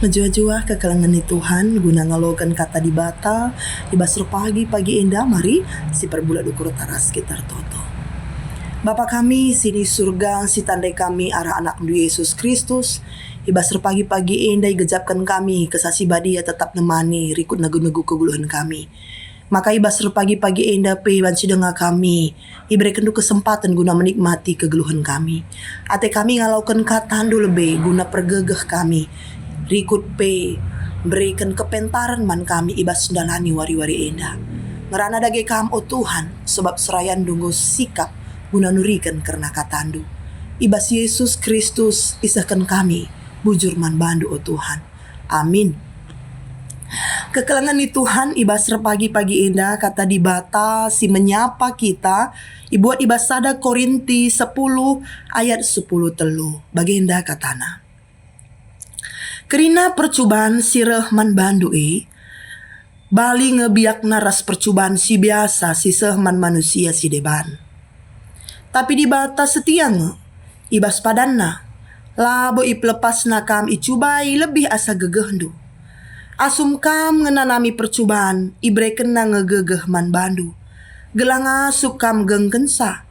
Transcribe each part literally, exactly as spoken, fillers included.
Mejuah-juah kekelengen ni Tuhan guna ngaloken Kata Dibata i bas erpagi-pagi enda, mari siperbulak ukurta ras kita ertoto. Bapa kami si ni Surga, sitandai kami arah AnakNdu Yesus Kristus, i bas erpagi-pagi enda igejapken kami Kesah Si Badia tetap nemani rikut negu-negu kegeluhen kami. Maka i bas erpagi-pagi enda pe banci denga kami, iberekenNdu kesempaten guna menikmati kegeluhen kami. Ate kami ngaloken KataNdu lebe guna pergegeh kami, rikut pe mbereken kepentaren man kami i bas ndalani wari-wari enda. Ngerana dage Kam, o Tuhan, sebab serayanNdu enggo sikap guna nuriken kerna KataNdu. I bas Yesus Kristus isehken kami bujur man baNdu, o Tuhan. Amin. Kekelengen ni Tuhan, i bas erpagi-pagi enda Kata Dibata si menyapa kita ibuat i bas sada Korinti sepuluh ayat sepuluh telu. Bagenda katana, "Kerina percuban si reh man bandu e, bali nge biakna ras percuban si biasa si seh man manusia si deban. Tapi Dibata setia nge, i bas padanNa, labo ipelepasNa kam icubai lebih asa gegehndu. Asum kam ngenanami percuban, iberekenNa nge gegeh man bandu, gelah ngasup kam nggengkenca,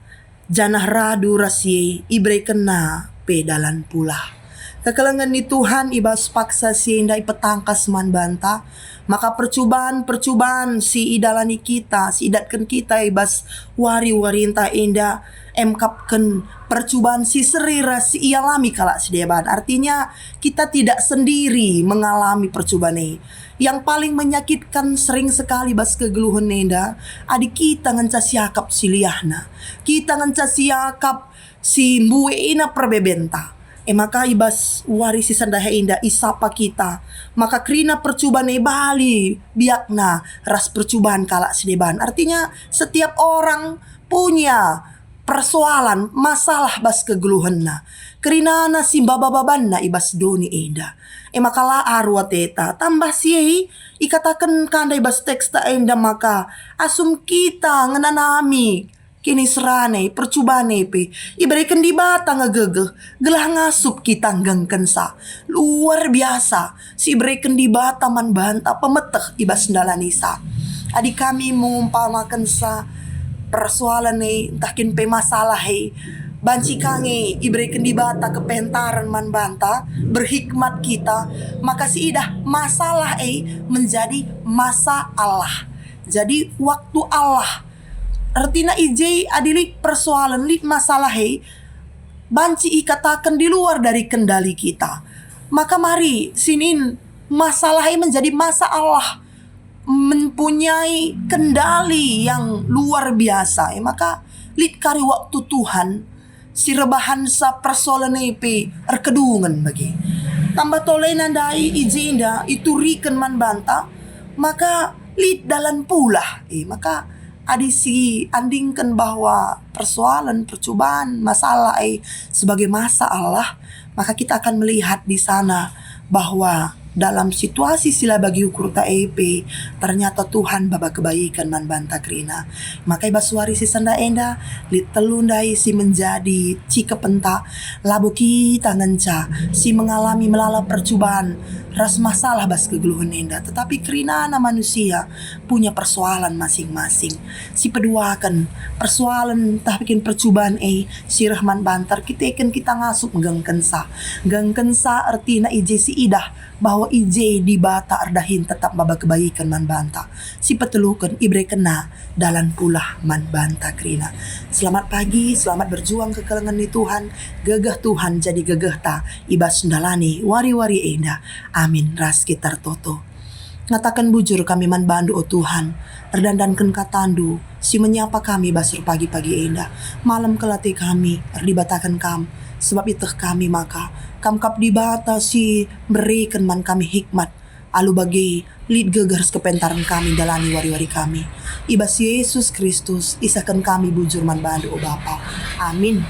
janah radu ras si e iberekenNa pe dalan pulah." Kekelengen ni Tuhan, i bas paksa si enda ipetangkas man banta maka percuban-percuban si idalani kita, si idatken kita i bas wari-warinta enda, emkapken percuban si seri ras si ialami kalak si deban. Artinya, kita tidak sendiri mengalami percuban e. Yang paling menyakitkan sering sekali bas kegeluhen enda, adi kita ngenca siakap si liahna. Kita ngenca siakap si mbuena perbebenta. E maka i bas wari si sendah enda isapa kita, maka kerina percuban e bali biakna ras percuban kalak si deban. Artinya, setiap orang punya persoalan, masalah bas kegeluhenna. Kerinana si mbaba-babanna i bas doni enda. E maka la aru ateta, tambah si e ikataken ka ndai bas teksta enda maka asum kita ngenanami kiniseran e, percuban e pe, ibereken Dibata nge gegeh, gelah ngasup kita nggengkenca. Luar biasa si ibereken Dibata man banta pemeteh i bas ndalanisa. Adi kami mengumpamakenca persoalan e, ntah kin pe masalah e, banci ka nge ibereken Dibata kepentaren man banta, berhikmat kita, maka siidah masalah e menjadi masa Allah. Jadi, waktu Allah. Ertina i je adi lit persoalan, lit masalah e, banci ikataken di luar dari kendali kita. Maka mari sinin masalah e menjadi masa Allah, mempunyai kendali yang luar biasa. E maka lit kari waktu Tuhan si rebahansa persoalan e pe erkedungen bage. Tambah tolena ndai i jenda ituriken man banta, maka lit dalan pulah. E, maka adi siandingken bahwa persoalan, percuban, masalah e sebagai masa Allah, maka kita akan melihat di sana bahwa dalam situasi si la bagi ukurta e pe, ternyata Tuhan baba kebaiken man banta kerina. Maka i bas wari si sendah enda, lit telu ndai si menjadi cikepenta, labo kita ngenca si mengalami melala percuban ras masalah bas kegeluhen enda, tetapi kerinana manusia punya persoalan masing-masing. Si peduaken, persoalan ntah kin percuban e si reh man banta erkiteken kita ngasup nggengkenca. Nggengkenca ertina i je si idah bahwa i je Dibata erdahin tetap maba kebaiken man banta. Si peteluken, iberekenNa dalan pulah man banta kerina. Selamat pagi, selamat berjuang kekelengen ni Tuhan. Gegeh Tuhan jadi gegehta i bas ndalani wari-wari enda. Amin. Ras kita ertoto. Ngataken bujur kami man baNdu, o Tuhan, erdandanken kataNdu si menyapa kami bas erpagi-pagi enda. Malem kel ate kami, erdibataken Kam, sebab ieteh kami maka Kam kap Dibata si mbereken man kami hikmat, alu bage lit gegeh ras kepentaren kami ndalani wari-wari kami. I bas Yesus Kristus isehken kami bujur man baNdu, o Bapa. Amin.